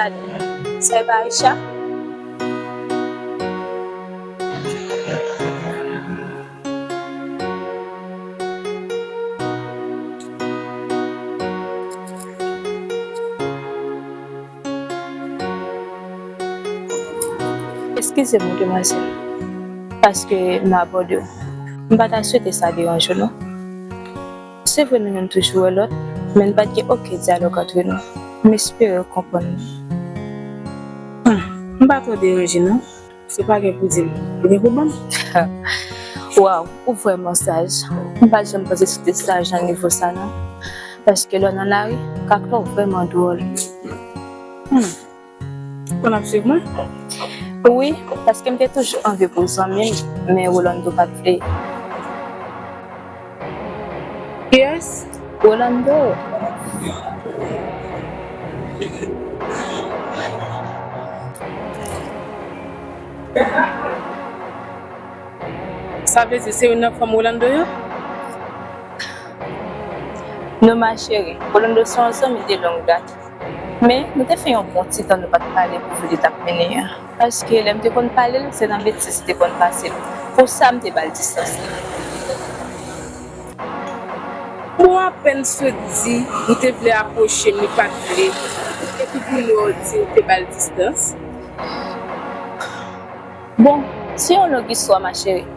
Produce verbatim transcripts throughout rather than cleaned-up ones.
Sa e pa Aïcha? Eskize m, wi, demwazèl, paske m abòde w. M pa ta swete sa deranje w, non. Se vre, nou youn toujou wè lòt, men n pa t gen okenn dyalòg antre nou. M espere w konprann mwen. Hmm, m pa twò deranje, non. Se pa gen pou di m. Ou gen pwoblèm? Waw, ou vrèman saj. M pa t janm panse si w te saj nan nivo sa, non. Paske lè w nan lari, kaka w vrèman dwòl. Hmm. Konn ap swiv mwen? Wi, paske m te toujou anvi pou zanmi m, men Rolando pa t vle. Kiyès? Rolando. Sa vle di se youn nan fanm Rolando yo? Non, ma chérie, Rolando se yon zanmi de longue date. Men, nou te fè yon bon ti tan nou pa t pale pou vi li t ap mennen an. Paske lè m te konn pale l, se nan betiz li te konn pase m. Pou sa, m te ba l distans li. Bon, apèn sot di, ou te vle apwoche m, li pa t vle. Epi kounye a, ou di ou te ba l distans. Bon, se yon long istwa, ma chérie.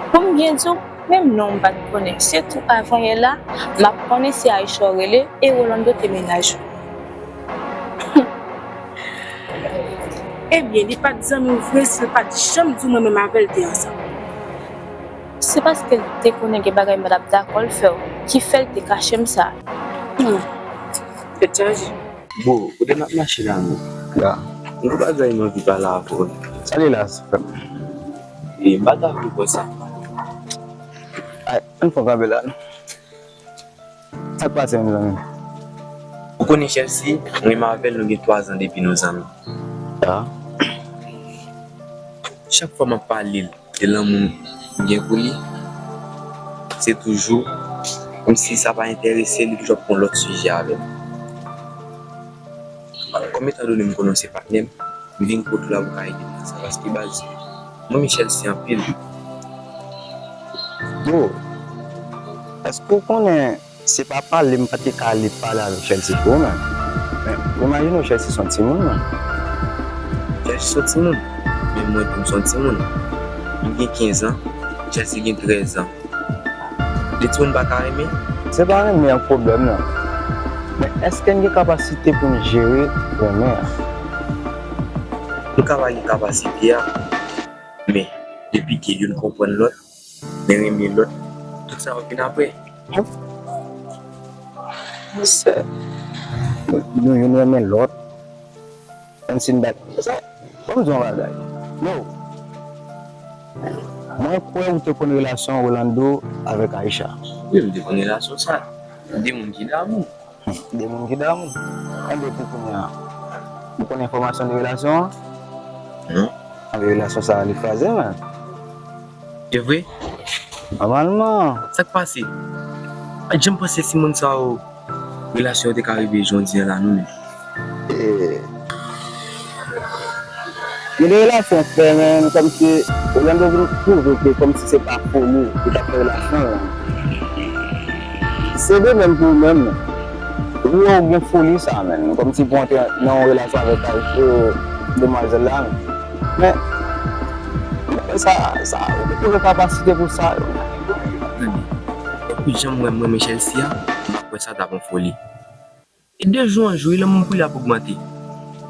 Pou m byen di w, menm non w m pa t konnen. Se tou avanyè la, m ap konnen se Aïcha w rele e Rolando te mennaj ou. Ebyen, li pa t zanmi w vre si l pa t janm di w mwen menm avè l te ansanm. Se paske l te konnen gen bagay m pa t ap dakò l fè w, ki fè l te kache m sa. Hmm. Tèt chaje. Bro, kote n ap mache la menm? La. M gon bagay m anvi pale avè w. Sa li la, frè m? E m pa ta vle konsa. Ay, ann fè kanpe la, non. Sa k pase, mezanmi? Ou konnen Chelsea, mwen menm avè l, nou gen twa zan depi nou zanmi. Ya. Chak fwa m ap pale l de lanmou m gen pou li, se toujou kòmsi sa pa enterese l, li toujou ap pran lòt sijè avè m. Kòm etandone m konnen w se patnè m, m vin kote w la pou w ka ede m nan sa, paske baz, mwen renmen Chelsea anpil. Bro, èske w konnen se pa pale m pa t ka ale pale avèk Chelsea pou ou menm? Men, imajine w, Chelsea se yon timoun, menm. Chelsea se yon timoun? Men mwen tou m se yon timoun. M gen kenz an, Chelsea gen trèz an. De timoun pa ka renmen? Se pa renmen an k pwoblèm nan. Men èske n gen kapasite pou n jere renmen an? Nou ka pa gen kapasite a, men depi ke youn konprann lòt, men renmen lòt, tout sa yo vin apre. Monchè, nou youn renmen lòt. Menm si n pa t, sa, ban m di w yon bagay. Yo, mwen kwè ou te konn relasyon Rolando avèk Aisha. Wi, m te konn relasyon sa. De moun ki damou. De moun ki damou. Enben, pou kounye a, ou konn enfòmasyon de relasyon an? Non. Enben, relasyon sa a, li kraze, men. E vre? Nòmalman. Sa k pase? M pa t janm panse si moun sa yo, relasyon yo te ka rive jan w di an la, non, men. E, gen de relasyon fè, men kòmsi Rolando vin twouve ke kòmsi se pa foli li t ap fè relasyon an. Se de menm pou ou menm. Ou wè ou gen foli sa, men. Kòmsi pou antre nan yon relasyon avèk, e, demwazèl la, men. Men, sa, sa, ou gen kapasite pou sa. Tande, tankou jan m wè mwen, Michel si a, m pa kwè sa t ap yon foli. E de jou an jou, e lanmou m pou li ap ogmante.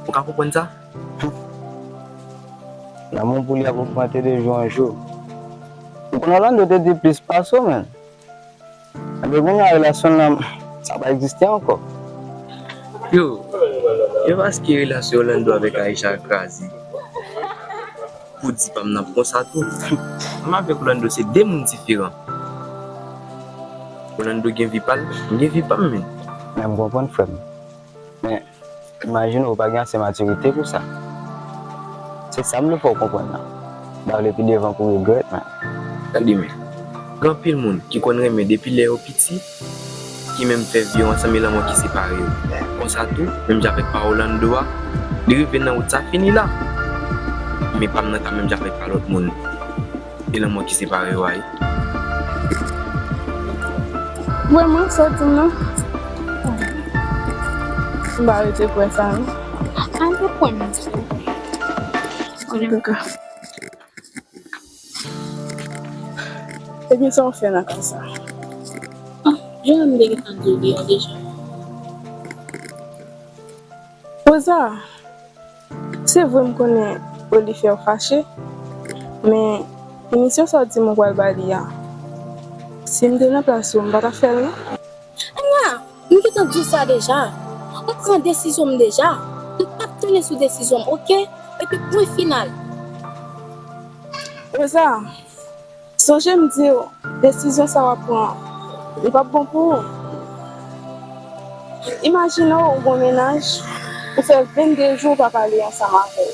Ou ka konprann sa? Lanmou m pou li ap ogmante de jou an jou. Ou konn Orlando te di plis pase w, men. Enben, kounye a, relasyon nan, sa pa egziste ankò. Yo, e paske relasyon Orlando avèk Aisha kraze. Pou di pa m nan konsa tou. Mwen avèk Orlando se de moun diferan. Orlando gen vi pa l, m gen vi pa m, men. Men m konprann, frè m. Men, imajine w pa gen ase matirite pou sa. Se sa m vle fè w konprann nan. M pa vle pi devan pou regrèt, men. Tande, men. Gen anpil moun ki konn renmen depi lè yo piti, ki menm fè vi yo ansanm e lanmò ki separe yo. Konsa tou, menm jan avèk pa Orlando a, li rive nan wout sa fini la. Men pa m nan ka menm jan avèk pa lòt moun. E lanmò ki separe yo a ye. Vrèman, sa w di m nan? M pa rete kwè sa, non. An te kwè m, mesye. Antouka. Ebyen, sa w fè nan kay sa? Ah, jan m te gentan di w deyò deja. Rosa, se vre m konnen Oli fè w fache, men pinisyon sa w di m ou pral ba li a, si m te nan plas ou, m pa t ap fè l non. Anya, m gentan di w sa deja. M pran desizyon m deja. M p ap tounen sou desizyon m, oke? Epi pwen final. Rosa, sonje m di w, desizyon sa w ap pran an, li p ap bon pou ou. Imajine w, ou gon mennaj, ou fè vennde jou ou pa pale ansanm avè l.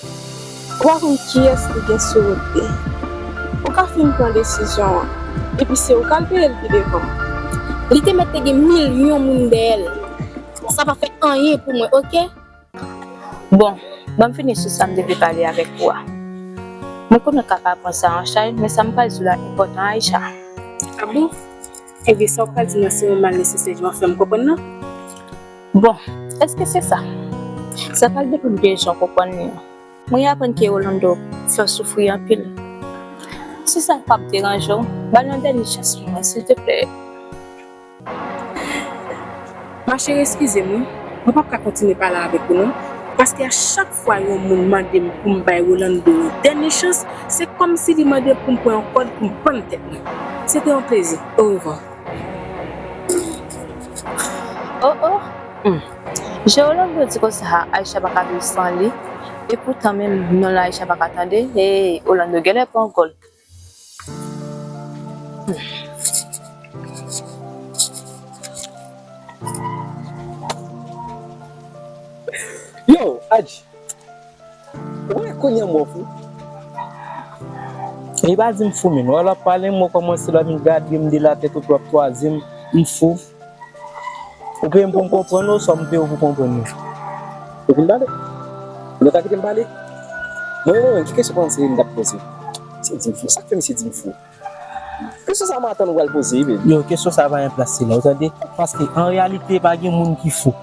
Ou pa konn kiyès li gen sou wout li. Ou ka fin pran desizyon an, epi se ou k al peye l pi devan. Li te mèt te gen milyon moun dèyè l. Sa pa fè anyen pou mwen, oke? Bon, ban m fini sou sa m te vle pale avèk ou a. Mwen konnen w ka pa pran sa an chay, men sa m pral di w la enpòtan, Aïcha. A bon? Ebyen, sa w pral di m nan se yon mal nesesè, jan w fè m konprann nan? Bon, èske se sa? Sa pral depann de jan w konprann li an. Mwen aprann ke Orlando fè w soufri anpil. Si sa p ap deranje w, ba l yon dènye chans pou mwen, silteplè. Ma chérie, eskize m, wi. Mwen p ap ka kontinye pale avèk ou, non. Paske a chak fwa yon moun mande m pou m bay Rolando yon dènye chans, se kòmsi li mande m pou m pran yon kòd pou m pann tèt mwen. Se te yon plezi. Orevwa. Oh, oh. Hmm. Jan Orlando di konsa, Aïcha pa ka viv san li. E poutan, menm non l Aïcha pa ka tande, e Orlando genlè pran gòl. Yo, Adji. Ou konnen kounye a m wè w fou. E pa di m fou, men. Wè l ap pale, m wè w kòmanse la vin gade m de latèt otou, w ap twaze m, m fou. Ou peye m pou m konprann ou, oswa m peye w pou w konprann mwen? Ou vin pale? Ou ta kite m pale? Mwen, mwen, mwen, ki kesyon panse m t ap poze? Se di m fou. Sa k fè misye di m fou? Kesyon sa a m atann ou pral poze, wi, baby. Yo, kesyon sa a pa gen plas li la, ou tande? Paske, an reyalite, pa gen moun ki fou.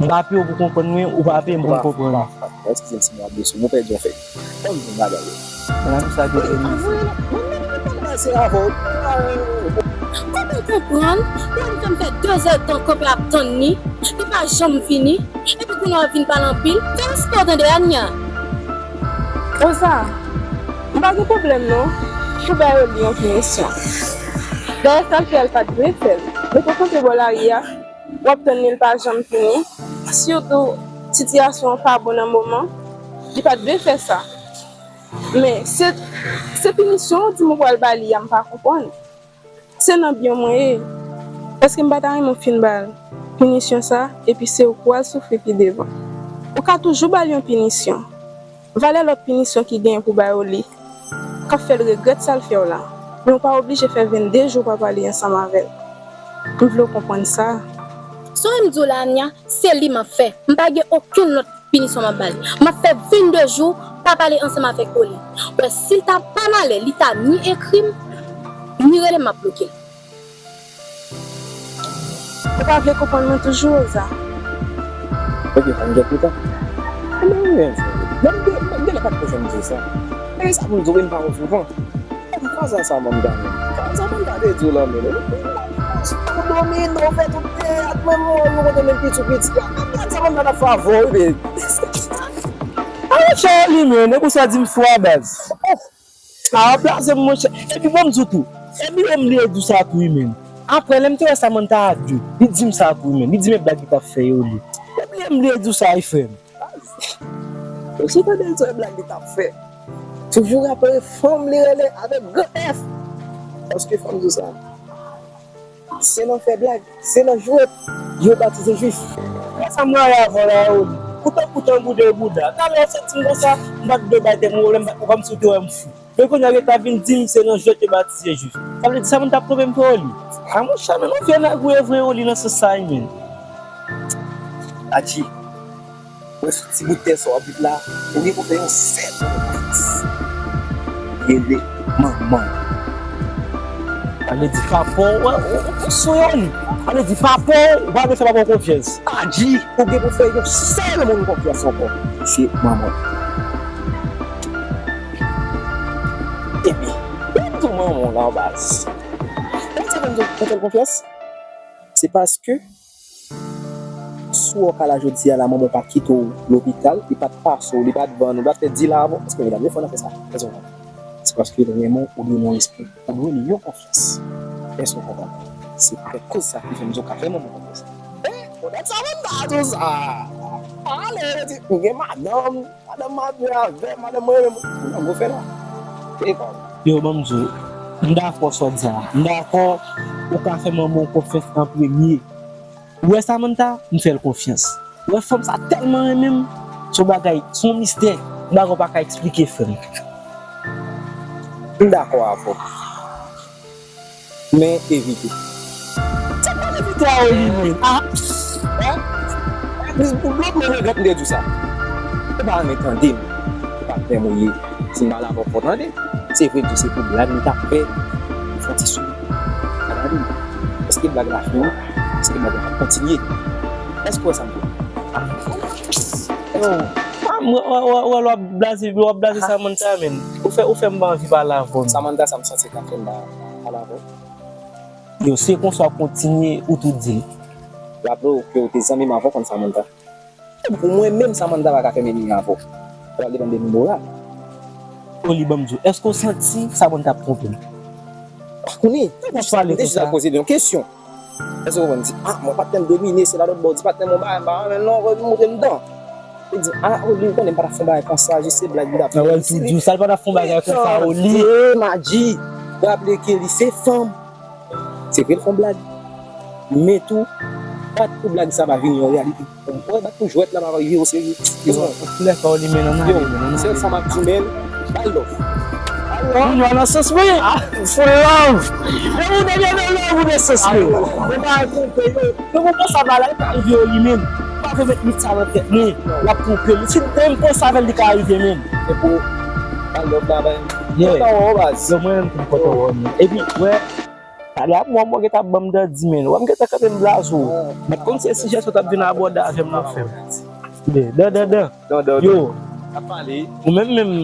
M pa peye w pou w konprann mwen, ou pa peye m pou m konprann ou. Eskize m si m rablese w, mwen pèdi yon fèy. Ban m di w bagay yo. Nan sa ki vini. Mwen menm mwen pale se avè w. Kòman w konprann? Ou annik fè m fè dezèdtan kanpe ap tann li, li pa janm vini, epi kounye a w ap vin pale anpil. Fè respè w tande, Ania. Rosa, m pa gen pwoblèm non pou bay Oli yon pinisyon. Dayè sa l fè a l pa t dwe fè l. Mete w kanpe bò lari a, w ap tann li, l pa janm vini. Sitou, sitiyasyon an pa bon nan moman, li pa t dwe fè sa. Men, se, se pinisyon w di m ou pral ba li a, m pa konprann. Se nan byen w mwen ye. Paske m pa ta renmen w fin ba l pinisyon sa, epi se ou k pral soufri pi devan. Ou ka toujou ba l yon pinisyon. Valè lòt pinisyon ki genyen pou bay Oli, k ap fè l regrèt sa l fè w la. Men ou pa oblije fè vennde jou w pa pale ansanm avè l. M vle w konprann sa. Sa w wè m di w la, Ania, se li m ap fè. M pa gen okenn lòt pinisyon m ap ba l. M ap fè vennde jou pa pale ansanm avèk Oli. Wè, si l ta pa malè, li ta ni ekri m, ni rele m, m ap bloke l. Ou pa vle konprann mwen toujou, Rosa? Ok, fè m gen poutan. Mwen menm, mwen menm, mwen genlè pa t ko janm di w sa. E sa pou m di w, wi, m pa konn souvan. Konsa sa manda menm. Konsa manda te di w lan menm. Ou domine, ou fè tout teyat, menm mwen, nou kote menm piti piti la. Konsa manda t ap fè avè w, wi, baby. Ayo, Charlie, men, e konsa di m fou a baz. Oh, sa a blaze m, monchè. Epi bon, m di w tou. Epi yo m li di w sa tou, wi, men. Apre, lè m te wè Samantha a de, li di m sa tou, wi, men. Li di men blag li t ap fè yo, li. Epi yo m li di w sa, wi, frè m. Ou sou tande l se blag li t ap fè. Toujou rapele fanm li rele avèk gran F. Paske fanm di sa. Se nan fè blag, se nan jwèt yo batize jwif. Wè sa m rayi avè w la, Oli. Ou tankou tanbou de bouda. Talè w santi m konsa, m pa t dwe bay tèt mwen pwoblèm, ou kòmsi w te wè m fou. Men kounye a yo ta vin di m se nan jwèt yo batize jwif. Sa vle di Samantha ap twonpe m frè Oli? A monchè, men nou vye nèg ou ye vre Oli nan sans sa wi men. Adji, wè sou ti bout tè sa w ap viv la, ou gen pou fè yon sèl moun konfyans. Rele manman. Ale di papa w, wè, ou, ou sou yon li. Ale di papa w, ou pa vle fè papa w konfyans. Adji, ou gen pou fè yon sèl moun konfyans ankò. Se manman. Epi, lè m di w manman w la baz. Ou konn sa fè m di w fè l konfyans? Se paske si w wè w ka la jodi a la, manman w pa t kite w lopital, li pa t pase w, li pa t vann ou, li pa t fè dil avè w, paske medam yo fò nan fè sa. Èske w konprann? Se paske l renmen w, ou dwe gen yon respè, ou dwe li yon konfyans. Èske w konprann? Se petèt koz sa ki fè m di w ka fè manman w konfyans. E, ou dat sa manman w ta di w sa. Ale, yo di, m gen madanm. Madanm m ap viv avè m, madanm mwen renmen m. Nan gwo fè nwa. E pa w. Yo, ban m di w, m dakò sa w di a. M dakò ou ka fè manman w konfyans an premye. Ou wè Samantha, m fè l konfyans. Ou wè fanm sa tèlman renmen m, se yon bagay, se yon mistè. M dakò w pa ka eksplike frè m. M dakò avè w. Men evite. Sa pa evite a Oli men. Ah. Hein? Pou lòt mwen regrèt m te di w sa. Ou pa renmen tande m. Ou pa renmen mouye. Si m pale avè w fò tande. Se vre m di w se pou blag m t ap fè. Fon ti sou. Gade. Èske blag la fini? Èske blag la ap kontinye? Èske w wè sa m di w? Ah. Yo. Ah, m wè, wè, wè, wè, w ap blaze, w ap blaze Samantha men. Ou fè, ou fè m pa anvi pale avè w. Samantha sa m santi ka fè m pa pale avè w. Yo, se konsa w ap kontinye, ou tou di l. Raple w ke w te zanmi m avan w konn Samantha. Pou mwen menm, Samantha pa ka fè m enmi avè w. Sa pral depann de nivo w la. Oli, ban m di w, èske w santi Samantha ap twonpe m? Pa konnen. Ou pale konsa. M te jis ap poze l yon kesyon. Èske w konprann? Di, ah, mwen patnè m domine, se la lòt bò, di patnè m yon bagay, m pa renmen l non, montre m dan. Li di, ah, Oli, ou konnen m pa t ap fè yon bagay konsa, jis se blag m t ap fè. Mwen wè l tou di w sa, l pa t ap fè yon bagay konsa, Oli. Tande, Madji, raple ke li se fanm. Se vre l fè yon blag, men tou, bat pou blag sa pa vin yon reyalite. Mwen bat pou jwèt la pa rive oserye. Yo, koulè sa w li men nan ale, men nan ale. Sèl sa m ap di w, men, bay love. Bay love. Moun yo nan sans mwen. Ah, full love. Depi w te gen love ou nan sans mwen. Mwen pa twonpe yo. Yo, mwen konsa bagay ka rive yo li menm. Pa fè met mit sa nan tèt mwen. L ap twonpe m. Si m konsa avè l li ka rive menm. E pou bay love la bay. Yeah. Kontan wè w baz. Yo, mwen menm tou m kontan wè w. Epi, wè, talè a mwen mwen gentan ban m dandi men. Wè m gentan kanpe m blaze w. Mwen t konn se sijè sa w t ap vin abòde avè m nan fè m. Dan, dan, dan. Yo. Ou menm menm,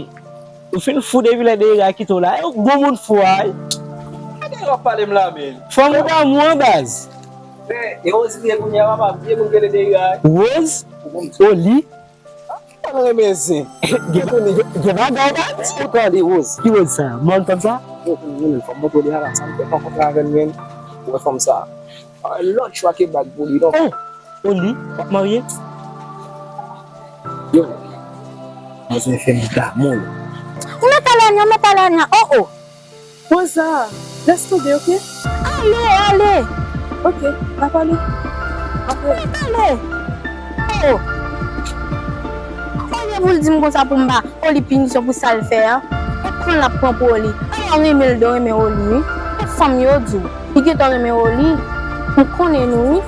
ou fin fou depi lè Deira kite w la. E ou gwo moun fou a. Gade w ap pale m la men. Fanm ou damou an baz. E Rose li ye kounye a papa, vye moun rele Deira. Rose? Oli? Mwen renmen zen. Gen, gen, gen bagay la di. Ou tande Rose? Ki Rose sa? Mòn fanm sa? Yo, mwen renmen fanm mwen tande a la, sa m fè rankontre avè l men. Ou wè fanm sa. Pa lòt chwa ke bag pou li non. Oh, Oli, w ap marye? Yo. Mwen fè m damou. Ou met alanya, ou met alanya. Oh, oh. Rosa, lès tonbe, oke? Ale, ale! Oke, n ap ale. Apre. N ap ale! Oh! Olye pou l di m konsa pou m ba Oli pinisyon pou sa l fè a, e pran l ap pran pou Oli. Ala w renmen l, de w renmen Oli, wi. Tout fanm yo di w, li gentan renmen Oli. M konnen nou, wi.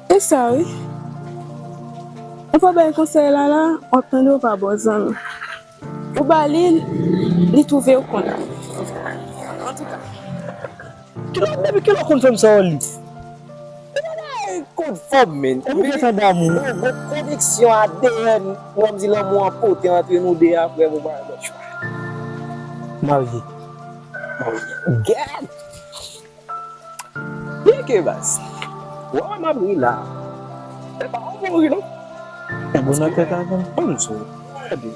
E sa wi. Ou pa bay konsèy la la, w ap tande w pa bon zanmi. Ou ba li, li twouve w konn. Antouka. Kilè, depi kilè w konn fanm sa Oli? Ou pa bay kout fòm, men. Ou gentan damou. Ou gon koneksyon A D N. Ou wè m di lanmou an pote antre nou de a, frè m, ou pa gen lòt chwa. Marye. Gad! Byen ke baz. Wè, wè m ap ri la. E pa w pou ri non. E bon nan tèt avè m. Ban m di w. Gade.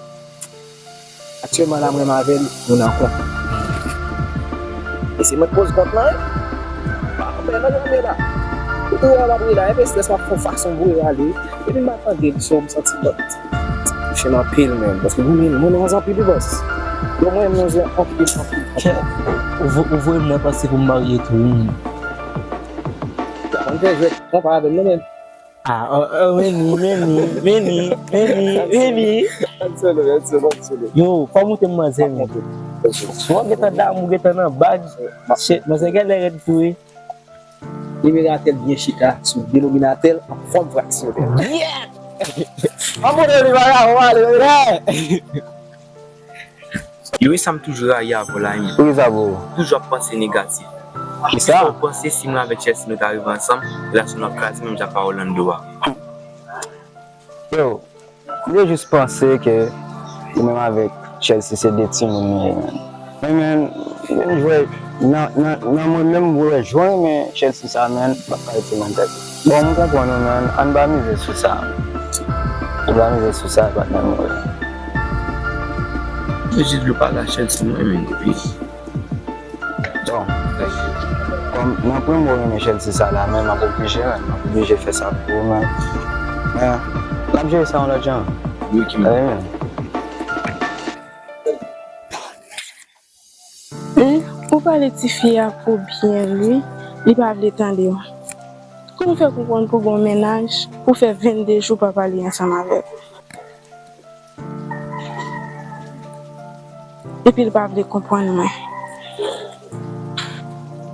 Aktyèlman la, mwen menm avè l, nou nan kont. E se mwen k poze kont lan, wi. Pa anpè nan granmè la. Ou wè m ap ri la, epi estrès m ap fè yon fason voye ale. Epi m pa tande l, so m santi lòt. Touche m anpil menm, paske mwen, mwen nan anpil wi baz. Yo mwen menm nan anpil, anpil, anpil. Ou vo-, ou voye m nan panse pou m marye tou, wi. M fè jwèt, pran pa avè m non, men. Ah, oh, oh, men ni, men ni, men ni, men ni, men ni. Yo, pa monte m manzè, men. Si w gentan damou, gentan nan bag, manzè genlè rèd tou, wi. Nimeratè l byen chita sou denominatè l an fòm fraksyonè. Yeah! An mode li, bagay, on va ale. Yo, e sa m toujou rayi avè w la, Emile. Poukisa, bro? Toujou ap panse negatif. Kisa? Kisa w panse si mwen avèk Chelsea nou ta rive ansanm, relasyon nou ap kraze menm jan ak a Orlando a? Yo, m te jis panse ke ou menm avèk Chelsea se de timoun nou ye, man. Men, man, menm jwè, nan, nan, nan mwen menm, m wè jan w renmen Chelsea sa, man, m ap pale ti man tèt. Bon, m konprann ou, man. Ann pa mize sou sa, man. Ann pa mize sou sa, patnè m, wi. Mwen jis vle pale a Chelsea, mwen menm, epi Bon, kòm nan pwen mwen renmen Chelsea sa la, men m ap oblije, men m ap oblije fè sa pou ou, men, men, n ap jere sa yon lòt jan. Wi, ki men. Wi, men. Humm, ou pale tifi a pou byen, wi. Li pa vle tande w. Kòman w fè konprann pou gon mennaj, pou fè vennde jou pa pale ansanm avè l? Epi l pa vle konprann mwen.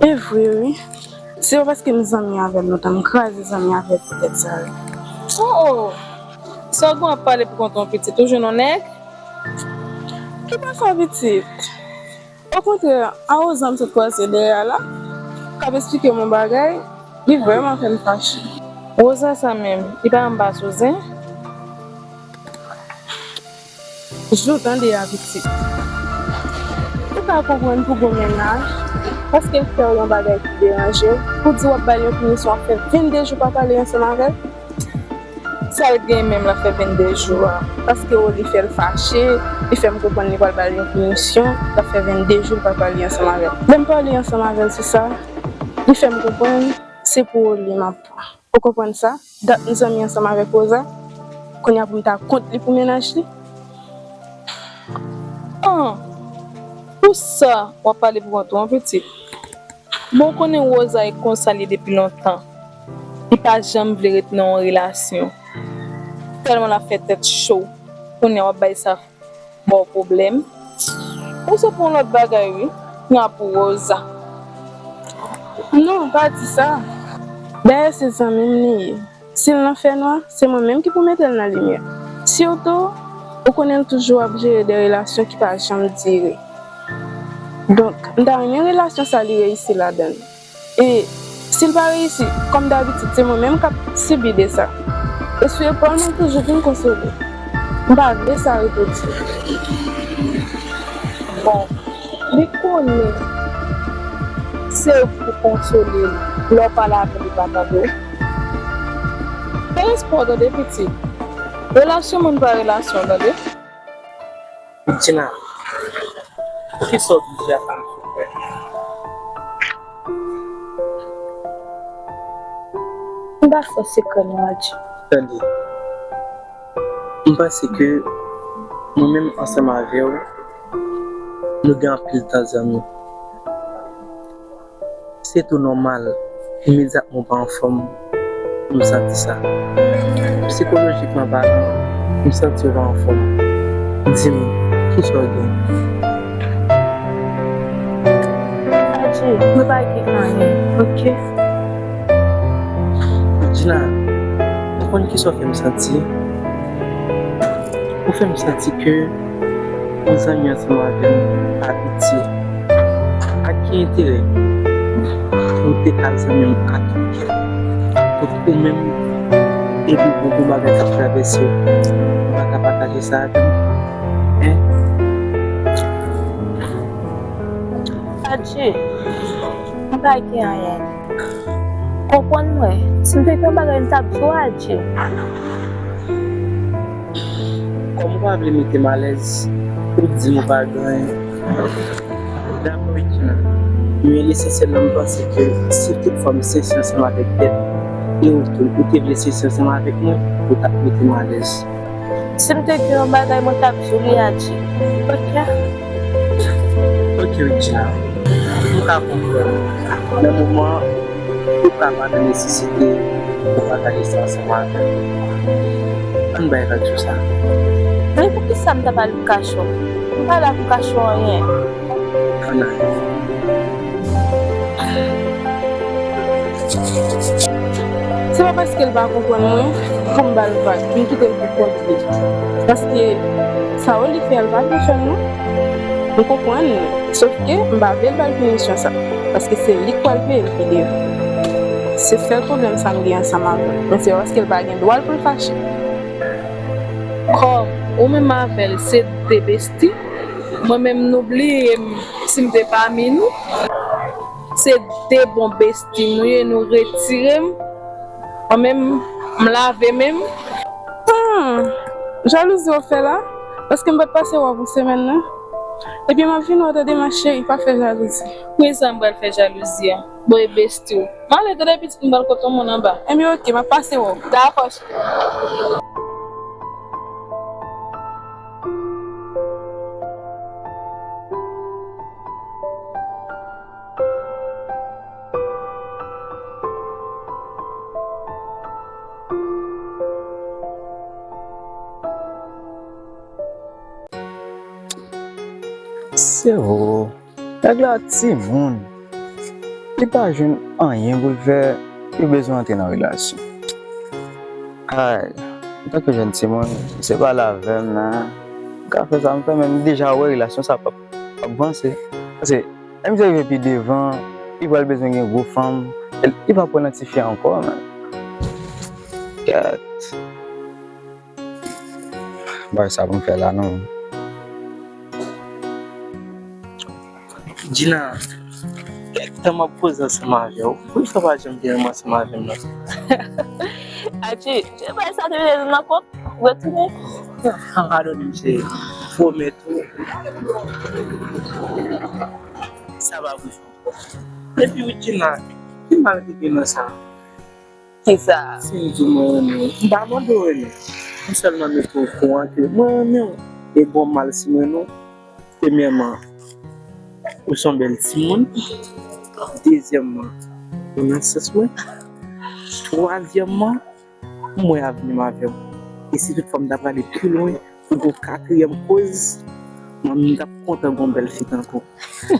E vre, wi. Se pa paske m zanmi avè l lontan, m kraze zanmi avè l poutèt sa, wi. Oh, oh! Sa w gen w ap pale pou kont ou, pitit? Ou jwenn yon nèg? Ki pa sa, pitit? Okontrè, a Rosa m sot kwaze dèyè a la, k ap esplike m yon bagay, li vrèman fè m fache. Rosa sa menm, li pa anba sou zen? Jou tande a pitit. Ou ka konprann pou gon mennaj, paske l fè w yon bagay ki deranje w, pou di w ap ba l yon pinisyon, w ap fè vennde jou pa pale ansanm avè l? Sa l gen menm l ap fè vennde jou a? Paske o li fè l fache, li fè m konprann li pral ba l yon pinisyon, l ap fè vennde jou l pa pale ansanm avè l. Lè m pale ansanm avè l sou sa, li fè m konprann se pou o li m ap pran. Ou konprann sa? Dat m zanmi ansanm avèk Rosa, kounye a pou m ta kont li pou mennaj li? An! Pou sa, w ap pale pou kont ou an, pitit. Bon, w konnen Rosa e konsa li depi lontan. Li pa janm vle ret nan yon relasyon. Tèlman l ap fè tèt cho. Kounye a w ap bay sa ba w pwoblèm. Ou se pou yon lòt bagay, wi. Kounye a pou Rosa. Non, pa di sa. Dayè se zanmi m li ye. Si l nan fènwa, se mwen menm ki pou mete l nan limyè. Sitou, ou konnen l toujou ap jere de relasyon ki pa janm dire. Donk, m ta renmen relasyon sa li reyisi ladan l. E si l pa reyisi, kòm dabitid, se mwen menm k ap sibi de sa. E sou epòl mwen toujou vin konsole. M pa vle sa repwodui. Bon, li konnen se ou ki pou konsole l lè w pale avè l, li pa tande w. Fè respè w tande, pitit. Relasyon moun pa relasyon w, tande. Tina, poukisa w oblije ap pale sou frè? M pa fè sekrè nou, Adji. Tande, m panse ke mwen menm ansanm avè w, nou gen anpil tan zanmi. Se tou nòmal, imedyatman w pa anfòm, m santi sa. Sikolojikman palan, m santi w pa anfòm. Di m, kisa w gen? Adji, mwen pa gen anyen, oke? Djina, ou konn kisa w fè m santi? Ou fè m santi ke yon zanmi ansanm avè m pa pitye. Ak ki enterè pou m te ka zanmi m ak tout ou menm, epi pou yon bagay k ap travèse w, ou pa ka pataje sa avè m? Hein? Adji, m pa gen anyen. Konprann mwen, si m te gen yon bagay, m t ap di w, Adji. Kòm ou pa vle mete m alèz, ou di m ou pa gen anyen. Dakò, Regina. Men lesansyèl la, m panse ke si toutfwa m sensè ansanm avèk tèt, e ou tou, ou te vle sensè ansanm avèk mwen, ou t ap mete m alèz. Si m te gen yon bagay, mwen t ap di w li, Adji. Oke? Oke, Regina. M ka konprann. Nan moman an, Ou ka pa nan nesesite pou pataje sa ansanm avè m. Ann bay vag sou sa. Men poukisa m ta pral pou kache w? M pa la pou kache w anyen. Ann ale. Se pa paske l pa konprann mwen pou m ba l vag, pou m kite l pou kont li. Paske sa w li fè a, l pa byen fè l non. M konprann li, sòf ke m pa vle l ba l pinisyon sa, paske se li k pral peye l pi devan. Se sèl pwoblèm sa m gen ansanm avè l, men se pa paske l pa gen dwa l pou l fache. Kòm ou menm avè l se de besti, mwen menm nou bliye m si m te pami nou. Se de bon besti nou ye, nou retire m. Mwen menm, m lave men m. Hmm, jalouzi w ap fè la? Paske m pa t pase wè w pou semèn nan. Ebyen, m ap vin wè w tande ma chérie, pa fè jalouzi. Poukisa m pral fè jalouzi a? Bon, e besti w. M ale tande pitit m pral kote yon moun anba. Ebyen, oke, m ap pase wè w. Dakò, cheri. Se vre, nèg la timoun, li pa jwenn anyen pou l fè, li bezwen antre nan relasyon. Ay, antanke jèn timoun, se pale avè m nan, m ka fè sa m fè, men m deja wè relasyon sa p ap, p ap vanse. Paske, lè misye rive pi devan, li pral bezwen gen gwo fanm, e li pa kwè nan tifi ankò, men. Gad. Bagay sa pou m fè la, non. Gina, kèk tan m ap koze ansanm avè w. Poukisa w pa janm vin ansanm avè m nan? Atchi, se bagay sa te mete nou nan kont, retounen. Padone m, cheri. Pwomèt ou, sa pa pou fè. Epi wi, Gina, ki mal ki gen nan sa? Kisa? Si m di w mwen renmen w, m pa mande w renmen. M sèlman mete w okouran ke mwen renmen w. E bon, mal si m renmen w. Premyèman, ou se yon bèl timoun. Dezyèmman, ou nan sans mwen. Twazyèmman, m wè avni m avè w. E si toutfwa m ta prale pi lwen, pou gon katriyèm koz, mwen menm m t ap kontan gon bèl fi tankou w.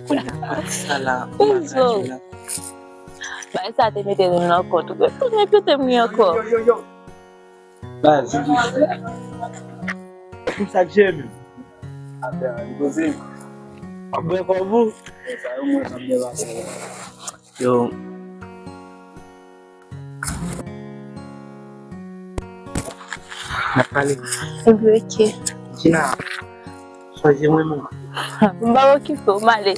Kounye a, pati sa la, m pa ka jwe la. Bagay sa te mete nou nan kont, ou retounen kite m wi ankò. Yo, yo, yo, yo. Baz. Pou sa k jere menm. Atè, li poze. W ap bwè kòb ou? Sa yo mwen, sa m bwè pa. Yo. N ap pale. Ebyen, oke. Gina, sonje mwen, mwen. M pa okipe w, m ale.